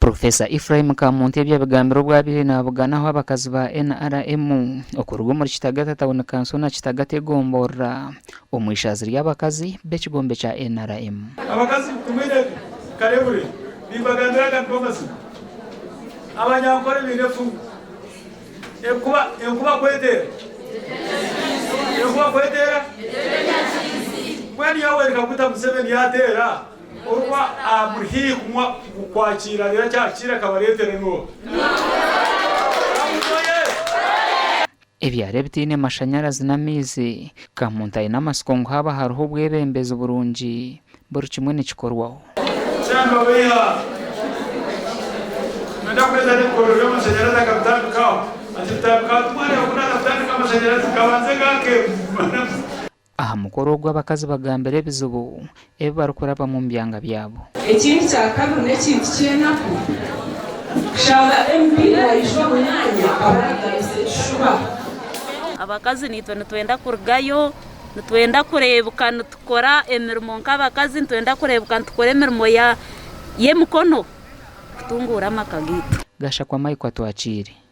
Professor Ephraim Kamuntu ebi abigambire obu abaire nabuganaho abakazi ba NRM okuruga omuri Kitagata Town Council na Kitagata egomborora omu ishaazi ry'abakazi b'ekigombe kya NRM. Abakazi timwine karebure, nimbagambira aga nigo mazima. Abanyankore baine efumu. Enkuba enkuba ku eteera? Enkuba ku eteera? Mbwenu Yoweri Kaguta Museveni yaateera orikuba amuri haihi kumwa kukwakiira reero akyakiire akabareetera n'oha? Ebyaro ebitaine mashanyarazi n'amaizi, Kamuntu aine amatsiko ngu haaba hariho obwebembezi burungi, buri kimwe nikikorwaho. Kyamba beiha Nenda kweza n'ebikorwa by'amashanyarazi akabitandikaho. Akibitandikaho timwareeba ku naaza kutandika amashanyarazi kabanze gaake. Aha mukoro ogu abakazi bagambire ebizibu ebi barikurabamu omu byanga byabo. Ekindi kyakabiri n'ekintu ky'enaku kushanga MP naija omu mwanya abaraganisa ekishuba. Abakazi naitwe nitwenda kurugayo, nitwenda kureebeka nitukora emirimo nk'abakazi, nitwenda kureebeka nitukora emirimo y'emikono kutunguura amaka gaitu. Gashakwa Mike Atwakiire.